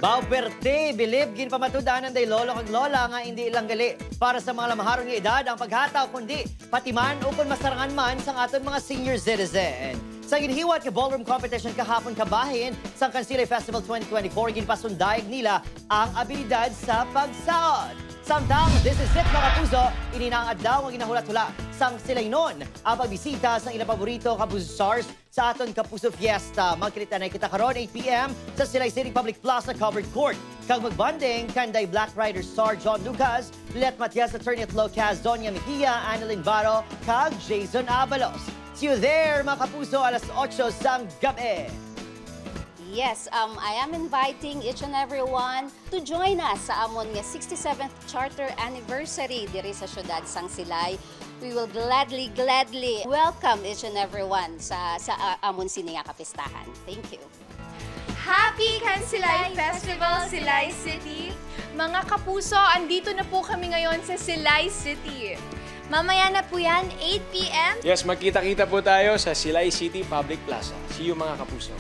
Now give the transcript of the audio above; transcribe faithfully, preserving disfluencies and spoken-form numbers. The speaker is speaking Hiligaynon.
Baw perte, bilib ginpamatud-an anday lolo kag lola nga indi lang gali para sa mga lamaharon nga edad ang paghataw, kundi pati man ukon masarangan man sang aton mga senior citizen. Sa ginhiwat nga ballroom competition kahapon kabahin sang Kansilay Festival twenty twenty-four, ginpasundayag nila ang abilidad sa pagsaot. Samtang, this is it, mga kapuso, ini na ang adlaw nga ginahulat-hula sang Silaynon, ang pagbisita sang ilang paborito nga Kapuso Stars sa aton Kapuso Fiesta. Magkita-anay kita karon, eight p m, sa Silay City Public Plaza Covered Court, kag magbonding kanday Black Rider star John Lucas, Let Matias, Attorney at Law Caz, Doña Mejia, Annalyn Baro, kag Jason Abalos. See you there, mga kapuso, alas otso sang gabi. Yes, um, I am inviting each and everyone to join us sa amon nga sixty-seventh Charter Anniversary diri sa siyudad sang Silay. We will gladly, gladly welcome each and everyone sa, sa uh, amon sini nga kapistahan. Thank you. Happy Kansilay Festival, Silay City! Mga kapuso, andito na po kami ngayon sa Silay City. Mamaya na po yan, eight p m. Yes, magkita-kita po tayo sa Silay City Public Plaza. See you, mga kapuso.